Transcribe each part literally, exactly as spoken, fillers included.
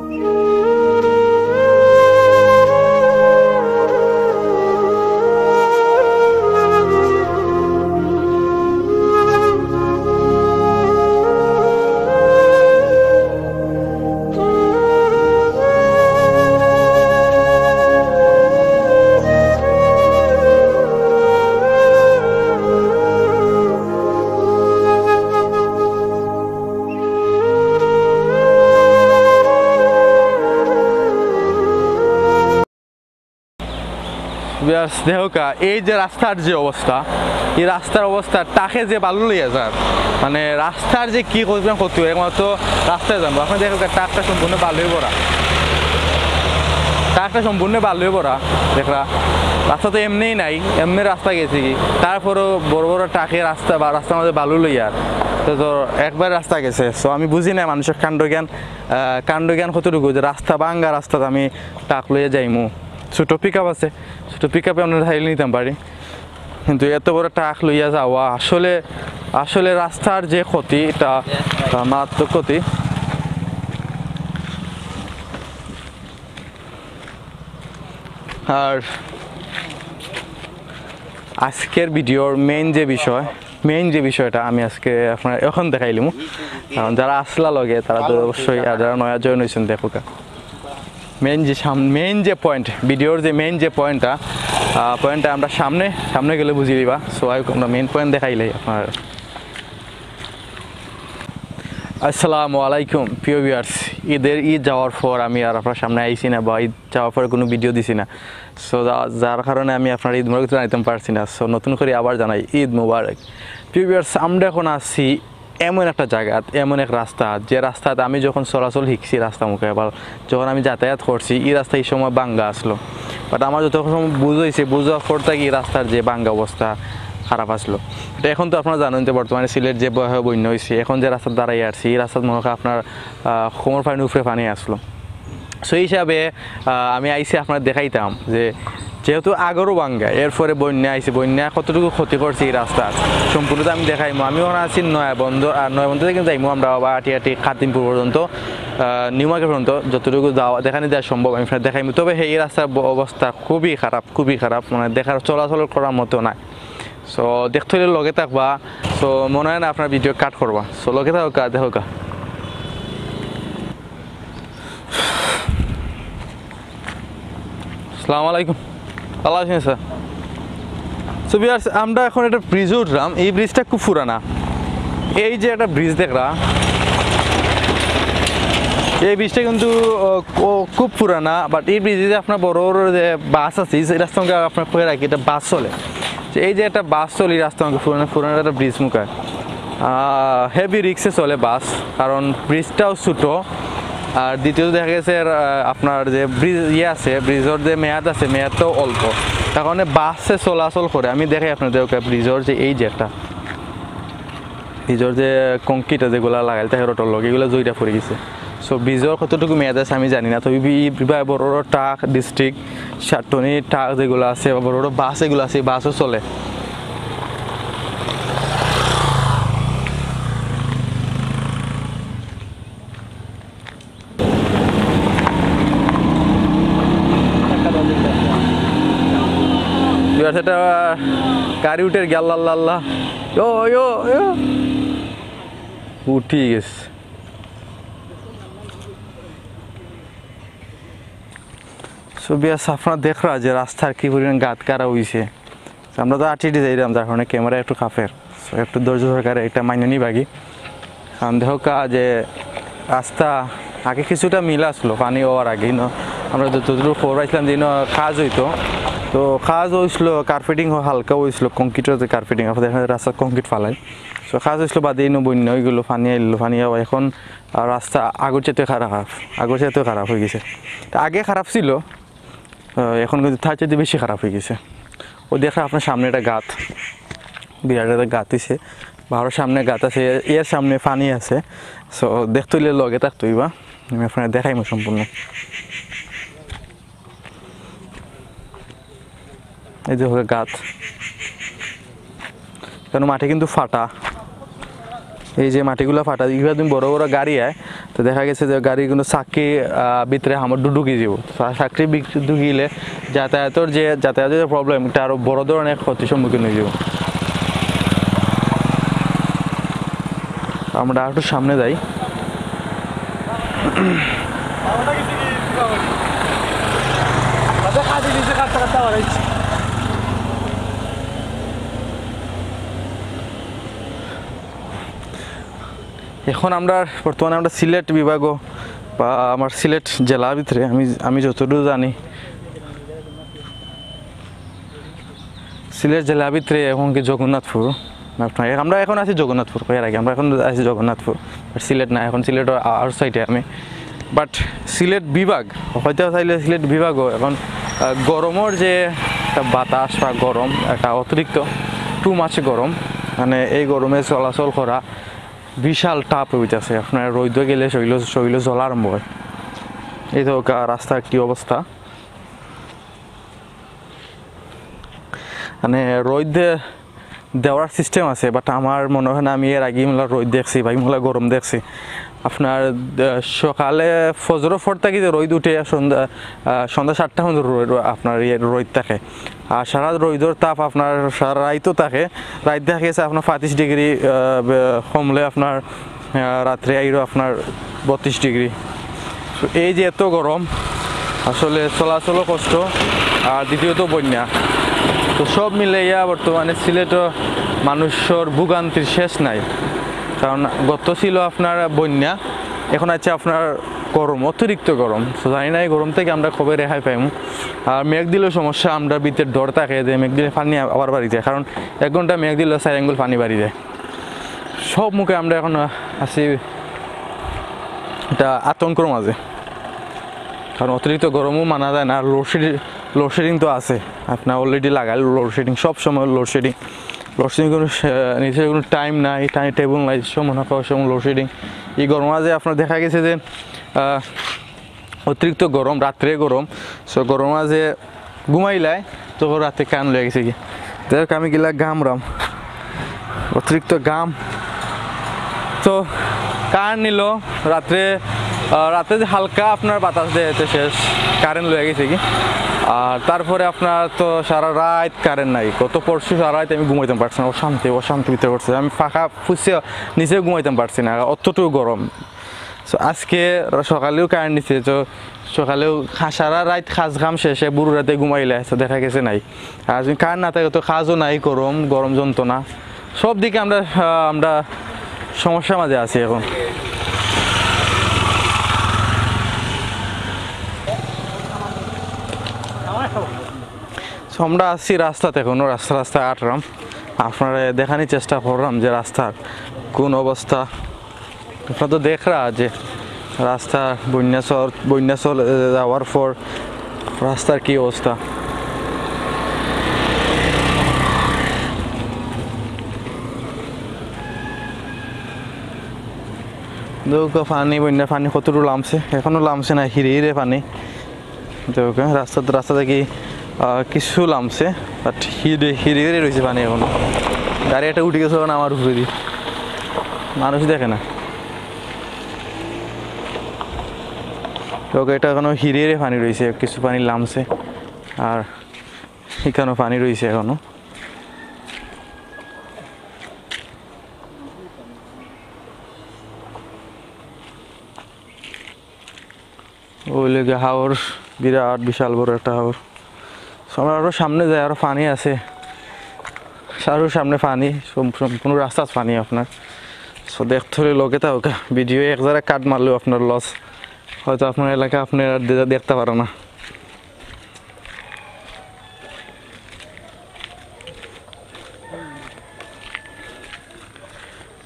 Viewers, দেখউক্কা, এই যে রাস্তার যে অবস্থা, এই রাস্তার অবস্থা, ট্রাকে যে বালু লইয়া যার, মানে, রাস্তার যে কি ক্ষতি, ক্ষতি অয়, একমাত্র রাস্তায় জানবো। আপনে দেখউক্কা, ট্রাকটা সম্পূর্ণ বালুয়ে ভরা, ট্রাকটা সম্পূর্ণ বালুয়ে ভরা। দেখরা, রাস্তা তো এমনেই নাই, এমনে রাস্তা গেছে কি, তারপরেও বড় বড় ট্রাকে রাস্তা বা রাস্তার মাঝে বালু লইয়া, তো, তো একবার রাস্তা গেছে। So আমি বুঝি না মানুষর কাণ্ডজ্ঞান, আহ, কাণ্ডজ্ঞান কতটুকু, যে রাস্তা ভাঙ্গা, রাস্তাত আমি ট্রাক লইয়া যাইমু। ছোট পিক আপ আছে, ছোট পিক আপে আমরা ঢাইল নিতাম পারি, কিন্তু এত বড় ট্রাক লইয়া যাওয়া আসলে, আসলে রাস্তার যে ক্ষতি, এটা, আহ, মারাত্মক ক্ষতি। আর আজকের ভিডিওর মেইন যে বিষয়, মেইন যে বিষয়টা আমি আজকে আপনারারে এখন দেখাইলিমু, কারণ যারা আছলা লগে তারা তো অবশ্যই, আর যারা নয়া জয়েন অইছইন, দেখউক্কা। মেইন যে সাম-, মেইন যে পয়েন্ট, ভিডিওর যে মেইন যে পয়েন্টটা, আহ, পয়েন্টটা আমরা সামনে, সামনে গেলে বুঝি দিবা। So, আউক্কা, আমরা মেইন পয়েন্ট দেখাইলাই আপনারারে। আসসালামু আলাইকুম, প্রিয় ভিউয়ার্স। ঈদের, ঈদ যাওয়ার পর আমি আর আপনারার সামনে আইছি না, বা ঈদ যাওয়ার পরে কোনো ভিডিও দিছি না। So, যা-, যার কারণে আমি আপনারারে ঈদ মোবারক জানাইতাম পারছি না। So, নতুন করি আবার জানাই ঈদ মোবারক। প্রিয় ভিউয়ার্স, আমরা এখন আছি এমন একটা জাগাত, এমন এক রাস্তা, যে রাস্তাত আমি যখন চলাচল শিখছি রাস্তা মুখে, বা যখন আমি যাতায়াত করছি, ই রাস্তা ই সময় ভাঙ্গা আছলো। But আমার যত সময় বুঝ অইছে, বুঝার পর থাকি ই রাস্তার যে ভাঙ্গা অবস্থা খারাপ আছলো। But এখন তো আপনারা জানইন যে বর্তমানে সিলেট যে ভয়াবহ বন্যা অইছে, এখন যে রাস্তাত দাঁড়াই আছি, ই রাস্তাত মনে হয় আপনার, আহ, কোমর পানির উপরে পানি আছলো। So, এই হিসাবে, আহ, আমি আইছি আপনারারে দেখাইতাম যে যেহেতু আগরও ভাঙ্গা, এরপরে বন্যা আইছে, বন্যা কতটুকু ক্ষতি করছে ই রাস্তার, সম্পূর্ণ তো আমি দেখাইমু। আমি ওখানে আছি নয়াবন্দর, আর নয়াবন্দর থাকি যাইমু আমরা আবার আটি আটি কাদিমপুর পর্যন্ত, আহ, নিউ মার্কেট পর্যন্ত, যতটুকু যাওয়া, দেখানি দেওয়া সম্ভব আমি আপনারারে দেখাইমু। তবে হে, এই রাস্তার ব-, অবস্থা খুবই খারাপ, খুবই খারাপ, মানে দেখার, চলাচল করার মতো নায়। So, দেখতে অইলে লগে থাকবা। So, মনে হয় না আপনারা ভিডিও কাট করবা। So, লগে থাকউক্কা, দেখউক্কা। আসসালামু আলাইকুম। ভালা আছইন, স্যার? So, ভিউয়ার্স, আমরা এখন একটা ব্রিজে উঠলাম। এই ব্রিজটা খুব পুরানা। এই যে একটা ব্রিজ দেখরা, এই ব্রিজটা কিন্তু, ও, ও, খুব পুরানা, but এই ব্রিজে যে আপনার বড় বড় যে বাস আছে, এই রাস্তা মুখে আপনার কয়ে রাখি, এটা বাস চলে। যে এই যে একটা বাস চলে এই রাস্তা মুখে, পুরানা, পুরানা একটা ব্রিজ মুখে। আহ, হেভি রিক্সে চলে বাস, কারণ ব্রিজটাও ছোট, আর দ্বিতীয়ত দেখা গেছে এর, আহ, আপনার যে ব্রিজ ইয়ে আছে, ব্রিজর যে মেয়াদ আছে, মেয়াদটাও অল্প। তার কারণে বাসে চলাচল করে। আমি দেখাই আপনারারে, ওকে, ব্রিজর যে এই যে একটা, ব্রিজর যে কংক্রিট যেগুলা লাগাইল থাকে রোডর লগে, এগুলা জইরা পড়ি গেছে। So, ব্রিজর কতটুকু মেয়াদ আছে আমি জানি না, তবে বি-, বিভাগ বড় বড় ট্রাক, ডিস্ট্রিক্ট, সাতটনি ট্রাক যেগুলা আছে, বা বড় বড় বাস এগুলা আছে, বাসও চলে। এবার সেটা গাড়ি উঠে গেল, আল্লাহ, আল্লাহ। ইয়ো, ইয়ো, ইয়ো। উঠি গেছে। So, ভিউয়ার্স, আপনারা দেখরা যে রাস্তার কি পরিমাণ গাত কারা অইছে। So, আমরা তো আটি আটি যাইরাম, যার কারণে ক্যামেরা একটু কাঁপের। So, একটু ধৈর্য সহকারে এটা মাইনা নিবাগি। কারণ দেখউক্কা যে রাস্তা আগে কিছুটা মিল আছলো, পানি অওয়ার আগে, ইনো আমরা যতদূর খবর পাইছলাম যে ইনো কাজ অইতো, তো কাজ অইছলো, কার্পেটিং হালকা অইছলো, কংক্রিটর যে কার্পেটিং, আপনারা দেখরা রাস্তাত কংক্রিট ফালাই। So, কাজ অইছলো বাদে ইনো বন্যা অইগেলো, পানি আইলো, পানি অওয়া এখন আর রাস্তা আগর চাইতে খারাপ, আগর চাইতে খারাপ অই গেছে। তা আগে খারাপ ছিল, আহ, এখন কিন্তু তার চাইতে বেশি খারাপ অই গেছে। ওই দেখরা আপনার সামনে একটা গাত, বিরাট একটা গাত অইছে, বারো সামনে গাত আছে, এর, এর সামনে পানি আছে। So, দেখতে অইলে লগে থাকতে অইবা, আমি আপনারারে দেখাইমু সম্পূর্ণ। এই যে অইলো গাত, কারণ মাটি কিন্তু ফাটা, এই যে মাটিগুলা ফাটা, ইগুলা তুমি বড় বড় গাড়ি আয়, তো দেখা গেছে যে গাড়ির কোনো চাকি, আহ, ভিতরে হামার ঢু-, ঢুকি যাইব। চা-, চাকি ভিতরে ঢুকিলে যাতায়াতর যে, যাতায়াতর যে প্রবলেম, এটা আরও বড় ধরনের ক্ষতির সম্মুখীন হয়ে যাব। আমরা একটু সামনে যাই। এখন আমরা বর্তমানে আমরা সিলেট বিভাগও বা আমার সিলেট জেলার ভিতরে আমি, আমি যতটুকু জানি, সিলেট জেলার ভিতরে এখন কি জগন্নাথপুর, আপনার, আমরা এখন আছি জগন্নাথপুর, কইয়ার আগে আমরা এখন আছি জগন্নাথপুর, আর সিলেট না, এখন সিলেট আর সাইডে আমি। বাট সিলেট বিভাগ, হয়তো চাইলে সিলেট বিভাগও এখন, আহ, গরমর যে একটা বাতাস বা গরম, একটা অতিরিক্ত টু মাচ গরম, মানে এই গরমে চলাচল করা বিশাল টাফ হইতেছে। আপনার রইদো গেলে শরীল, শরীল জ্বলা আরম্ভ হয়। এই তো কা-, রাস্তার কি অবস্থা, মানে রইদ দে-, দেওয়ার সিস্টেম আছে, বাট আমার মনে হয় না আমি এর আগে ইমলা রইদ দেখছি বা ইমলা গরম দেখছি। আপনার, আহ, সকালে ফজরর পর থাকি যে রইদ উঠে, সন্ধ্যা, আহ, সন্ধ্যা সাতটা পর্যন্ত রইদ, আপনার ইয়ে রইদ থাকে। আর সারা রইদর তাপ আপনার সারা রাইতও থাকে। রাইত দেখা গেছে আপনার পঁয়ত্রিশ ডিগ্রি, আহ, বে-, কমলে আপনার, আহ, রাত্রে আইরো আপনার বত্রিশ ডিগ্রি। তো এই যে এত গরম, আসলে চলাচলও কষ্ট, আর দ্বিতীয়ত বন্যা। তো সব মিলাইয়া বর্তমানে সিলেটও মানুষর ভোগান্তির শেষ নাই। কারণ গত ছিল আপনার বন্যা, এখন আছে আপনার গরম, অতিরিক্ত গরম। তো জানি না এই গরম থেকে আমরা কবে রেহাই পাইমু। আর মেঘ দিলেও সমস্যা, আমরা ভিতরে ডর থাকে যে মেঘ দিলে পানি আবার বাড়ি যায়, কারণ এক ঘন্টা মেঘ দিলে চার আঙ্গুল পানি বাড়ি যায়। সব মুখে আমরা এখন আছি একটা আতঙ্কর মাঝে, কারণ অতিরিক্ত গরমও মানা যায় না। আর লোডশেডিং, লোডশেডিং তো আছে, আপনার অলরেডি লাগাইল লোডশেডিং, সব সময় লোডশেডিং। লোডশেডিং কোনো সে-, নিচে কোনো টাইম নাই, টাইম টেবিল নাই, সব মনে হয় সব লোডশেডিং। এই গরম মাঝে আপনার দেখা গেছে যে, আহ, অতিরিক্ত গরম, রাত্রে গরম, সো গরম মাঝে ঘুমাইলাই, তখন রাতে কান লয়ে গেছে কি, যাই হোক, আমি গেলা ঘামরাম, অতিরিক্ত ঘাম। তো কারেন্ট নিল রাত্রে, আহ, রাতে যে হালকা আপনার বাতাস দেয়, এতে শেষ, কারেন্ট লয়ে গেছে কি। আর তারপরে আপনার তো সারা রাত কারেন্ট নাই, গত পরশু সারা রাত আমি ঘুমাইতাম পারছি না, অশান্তি, অশান্তি ভিতরে করছে। আমি ফাঁকা ফুসে নিচে ঘুমাইতাম পারছি না, অতটুকু গরম। So আজকে সকালেও কারেন্ট নিছে, তো সকালেও খা-, সারা রাত কাজ কাম শেষে বুড়ো রাতে ঘুমাইলে, তো দেখা গেছে নাই। আর যদি কারেন্ট না থাকে তো কাজও নাই, গরম, গরম যন্ত্রণা, সব দিকে আমরা, আহ, আমরা সমস্যার মাঝে আছি এখন। So আমরা আছি রাস্তাতে, এখনো রাস্তা, রাস্তায় আটরাম, আপনারে দেখানির চেষ্টা করলাম যে রাস্তার কোন অবস্থা। আপনারা তো দেখরা যে রাস্তা বন্যা চল-, বন্যা চলে যাওয়ার পর রাস্তার কি অবস্থা। দেখো পানি, বন্যা পানি কতটুকু লামছে, এখনো লামছে না, হিরে হিরে পানি। তো ওকে, রাস্তা, রাস্তা থাকি, আহ, কিছু লামছে, বাট হিরে, হিরে হিরে রইছে পানি এখনো। গাড়ি একটা উঠি গেছে অখন আমার উপরেদি, মানুষ দেখে না। তো ওকে, এটা এখনো হিরে হিরে পানি রইছে, কিছু পানি লামছে, আর এখানো পানি রইছে এখনো। ওই লেগে হাওর, বিরাট বিশাল বড় একটা হাওর। So, আমরা আরো সামনে যাই, আরো পানি আছে, আরো সামনে পানি, সম-, সম্পূর্ণ রাস্তাত পানি আপনার। So, দেখতে হলে লগে থাকউক্কা, ভিডিও এক জারা কাট মারলেও আপনার লস, হয়তো আপনার এলাকা আপনি আর দে-, দেখতে পারো না।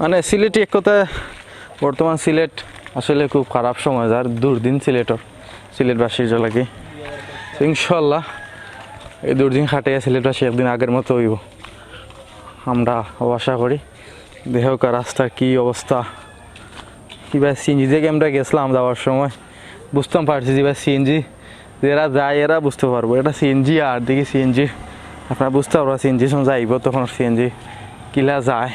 মানে সিলেটি এক কথায় বর্তমান সিলেট আসলে খুব খারাপ সময় যার, দুর্দিন সিলেটর, সিলেটবাসীর লাগি। তো ইনশাল্লাহ এই দুর্দিন কাটাইয়া সিলেটবাসী একদিন আগের মতো অইবো, আমরা আশা করি। দেখউক্কা রাস্তার কি অবস্থা। কিবা সিএনজি থেকে আমরা গেছিলাম যাওয়ার সময়, বুঝতাম পারছি যে ভাই সিএনজি যারা যায় এরা বুঝতে পারবো, এটা সিএনজি আর দেখি সিএনজি, আপনারা বুঝতে পারবো সিএনজি সময় যাইবো তখন সিএনজি কিলা যায়।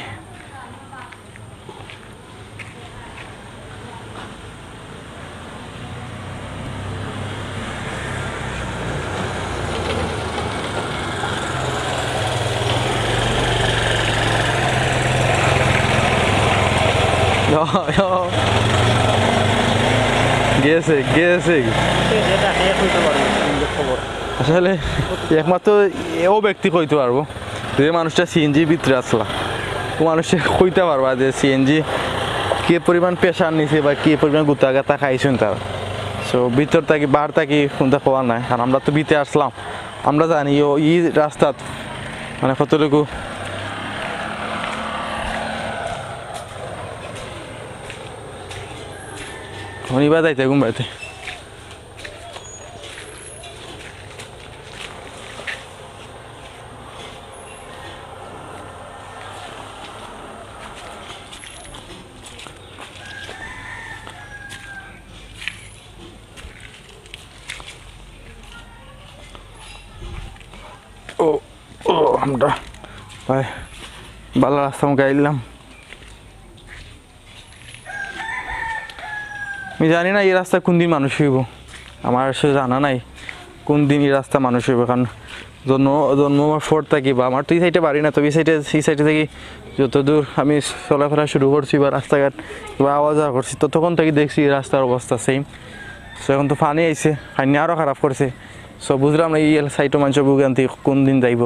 গেছে, গেছে। আসলে একমাত্র ও ব্যক্তি কইতে পারবো, যে মানুষটা সিএনজি ভিতরে আসলা, ও মানুষটা কইতে পারবা যে সিএনজি কি পরিমাণ প্রেশার নিছে বা কি পরিমাণ গুতা গাতা খাইছইন তারা। সো ভিতর থাকি, বার থাকি কোনটা খোয়া নাই, কারণ আমরা তো ভিতরে আসলাম, আমরা জানি ও ই রাস্তাত মানে কতটুকু শনিবার যাইতে ঘুমাইতে। ও, ও, আমরা ভাই ভালা রাস্তা মুখে আইলাম। আমি জানি না এই রাস্তা কোন দিন মানুষ হইব, আমার আসলে জানা নাই কোন দিন এই রাস্তা মানুষ হইব। কারণ জন্ম জন্ম হওয়ার পর থাকি বা আমার তো এই সাইডে বাড়ি না, তবে এই সাইডে, এই সাইডে থাকি যতদূর আমি চলাফেরা শুরু করছি বা রাস্তাঘাট বা আওয়া যাওয়া করছি, ততক্ষণ থাকি দেখছি এই রাস্তার অবস্থা সেম। তো এখন তো পানি আইছে, পানি আরও খারাপ করছে। সো বুঝলাম না এই সাইডও মানুষের ভোগান্তি কোন দিন যাইব,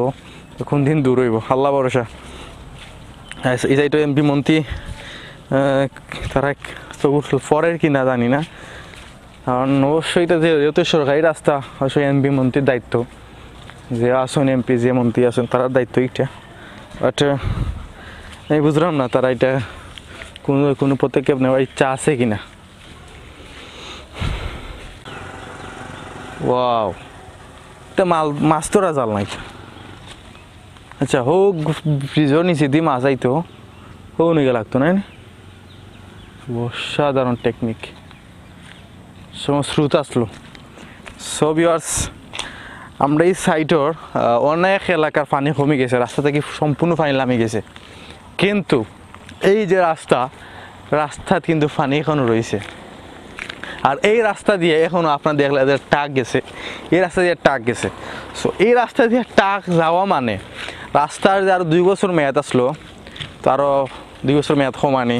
কোন দিন দূর হইব, আল্লাহ ভরসা। আর এই সাইডও এমপি মন্ত্রী, আহ, তারা চকুর পড়ের কি না জানি না, কারণ অবশ্যই এটা যে-, যেহেতু সরকারি রাস্তা, অবশ্যই এমপি মন্ত্রীর দায়িত্ব, যে আসুন এমপি, যে মন্ত্রী আসুন, তারার দায়িত্ব এটা। বাট আমি বুঝলাম না তারা এটা কোনো কোনো পদক্ষেপ নেওয়ার ইচ্ছা আছে কি না। ওয়াও, এটা মাল, মাছ ধরা জাল নাকি? আচ্ছা, হোক, ব্রিজর নিচেদি মাছ আইতো, হো নিকে লাগতো না নি? অসাধারণ টেকনিক। সম-, স্রোত আসলো। সো ভিউয়ার্স, আমরা এই সাইডর, আহ, অনেক এলাকার পানি কমি গেছে, রাস্তা থাকি সম্পূর্ণ পানি লামি গেছে, কিন্তু এই যে রাস্তা, রাস্তাত কিন্তু পানি এখনো রইছে। আর এই রাস্তা দিয়া এখনো আপনারা দেখলা যে ট্রাক গেছে, এই রাস্তা দিয়া ট্রাক গেছে। সো এই রাস্তা দিয়া ট্রাক যাওয়া মানে রাস্তার যে আরো দুই বছর মেয়াদ আসলো, তো আরো দুই বছর মেয়াদ কমানি।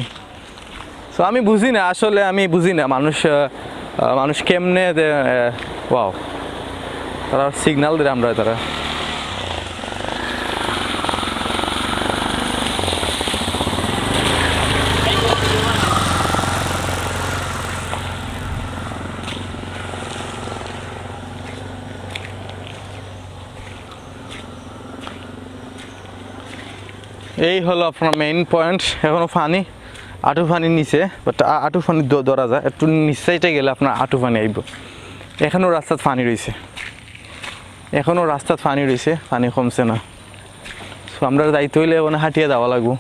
সো আমি বুঝি না, আসলে আমি বুঝি না মানুষ, আহ, আহ, মানুষ কেমনে যে, আহ, ওয়াও, তারা সিগন্যাল দিলে আমরা তারা। এই হলো আপনার মেইন পয়েন্ট। এখনো পানি, আটু পানি নিচে, বাট আটু পানি ধ-, ধরা যায়, একটু নিচ সাইডে গেলে আপনার আটু পানি আইব। এখনো রাস্তাত পানি রইছে, এখনো রাস্তাত পানি রইছে, পানি কমছে না। সো আমরা যাইতে হইলে ওখানে হাঁটিয়া যাওয়া লাগবো,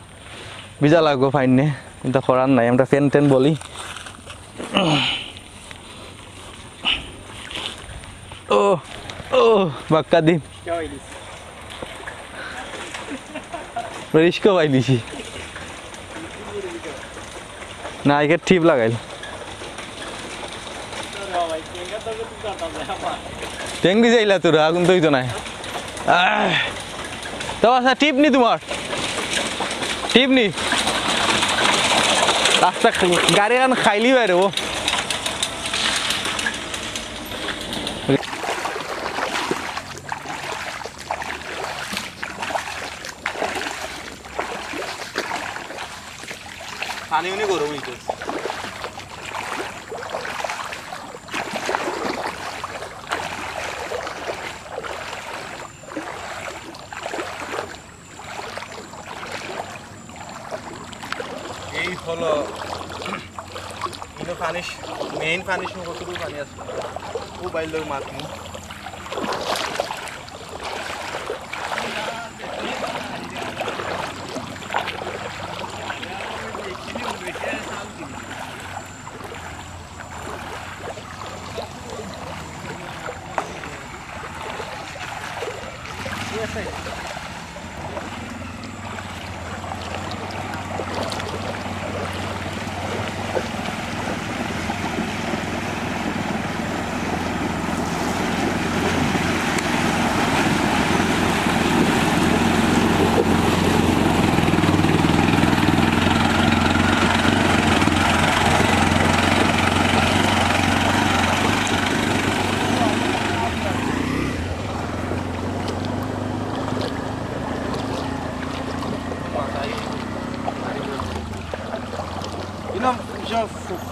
ভিজা লাগবো পানিয়ে, কিন্তু করার নাই, আমরা ফ্যান ট্যান বলি। ও, ও, বাক্কা দিন। রিস্কও পাই দিছি। না, একে টিপ লাগাইল। টেংরি যাইলা তোরা, আগুন তো হইতো নাই। আহ, তো আচ্ছা, টিপ নি তোমার? টিপ নি? রাস্তা খা-, গাড়ি এখন খাইলি বাইরে ও। পানি উনি গরম হইতে। এই হলো, ইনো পানি, মেইন পানি, কতটুকু পানি আছে, ও বাইর লোক মাছ নিয়ে।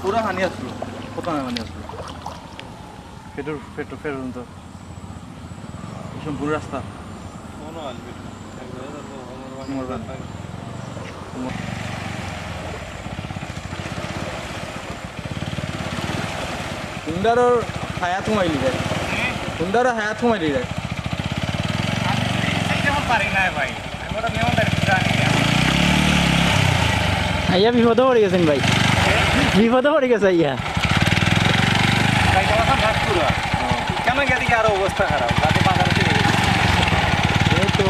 পুরা পানি আসলো, কত পানি আসলো, পেটর, পেটর, পেটর পর্যন্ত। এই সম্পূর্ণ রাস্তা। কুমার বাগান। কুমার বাগান। হুন্ডারর হায়াত কমাইলি যায়। হুন্ডারর হায়াত কমাইলি যায়। আমি তো এই সাইডে আমার পারি না ভাই। আমি ওটা নিয়ম দাঁড়িয়ে আইয়া বিপদো পড়ি গেছইন ভাই, বিপদো পড়ি গেছে আইয়া। ভাই, তোমার কাম ভাগ পুরো। কেন গেলে কি আরো অবস্থা খারাপ? বাকি বাজারে চলে গেছে। এই তো।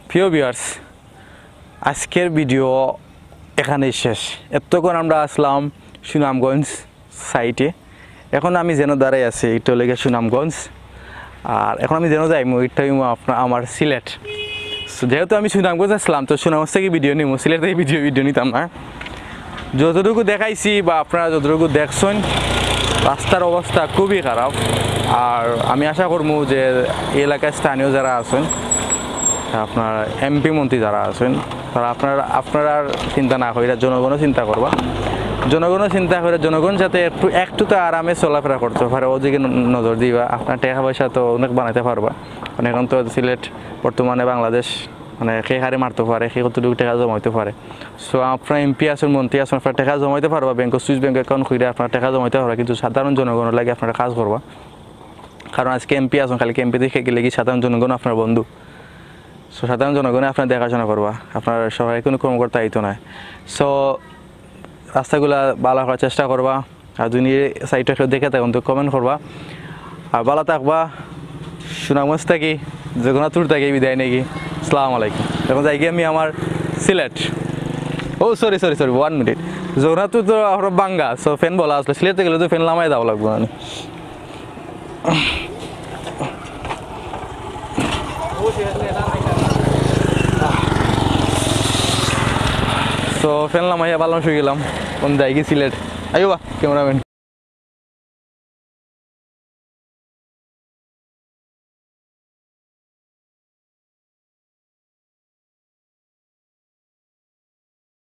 প্রিয় ভিউয়ার্স, আজকের ভিডিও এখানেই শেষ। এতক্ষণ আমরা আসলাম সুনামগঞ্জ সাইটে। এখন আমি যেন দাঁড়াই আছি, এটা হলো গিয়া সুনামগঞ্জ। আর এখন আমি যেন যাইমু, এটা হইমু আপনার আমার সিলেট। So, যেহেতু আমি সুনামগঞ্জ আসলাম, তো সুনামগঞ্জ থেকে ভিডিও নিমু, সিলেট থেকে ভিডিও, ভিডিও নিতাম না। যতটুকু দেখাইছি বা আপনারা যতটুকু দেখছেন, রাস্তার অবস্থা খুবই খারাপ। আর আমি আশা করবো যে এই এলাকার স্থানীয় যারা আছেন, আপনার এমপি মন্ত্রী যারা আছেন, তারা আপনার, আপনারার চিন্তা না কইরা জনগণও চিন্তা করবা। জনগণও চিন্তা করে জনগণ যাতে একটু, একটু তো আরামে চলাফেরা করতে পারে, ওদিকে ন-, নজর দিবা। আপনার টাকা পয়সা তো অনেক বানাইতে পারবা, মানে এখন তো সিলেট বর্তমানে বাংলাদেশ, মানে কে কারে মারতে পারে, কে কতটুকু টাকা জমাইতে পারে। So আপনার এমপি আছেন, মন্ত্রী আছেন, আপনার টাকা জমাইতে পারবা, ব্যাংক, সুইস ব্যাংক অ্যাকাউন্ট খুলে আপনার টাকা জমাইতে পারবা, কিন্তু সাধারণ জনগণের লাগি আপনারা কাজ করবা। কারণ আজকে এমপি আছেন, কালকে এমপি থেকে গেলে কি সাধারণ জনগণ আপনার বন্ধু? So সাধারণ জনগণে আপনার দেখাশোনা করবা, আপনার সহায় কোনো কর্মকর্তা আইতো না। So রাস্তাগুলা ভালো করার চেষ্টা করবা। আর যদি সাইটটা কেউ দেখে থাকেন তো কমেন্ট করবা। আর ভালো থাকবা। সুনামগঞ্জ থাকি, জগন্নাথপুর থাকি বিদায় নেই। আসসালামু আলাইকুম। এখন যাই গিয়া আমি আমার সিলেট। ও sorry, sorry, sorry, one minute. Jagannathpur তো আপনার বাঙ্গা, so ফ্যান বলা আসলে সিলেট থেকে গেলে তো ফ্যান লামাই দেওয়া লাগবো মানে। So ফ্যান লামাইয়া বালাম শুয়ে গেলাম। কোন যাই কি সিলেট? আইও বা ক্যামেরাম্যান।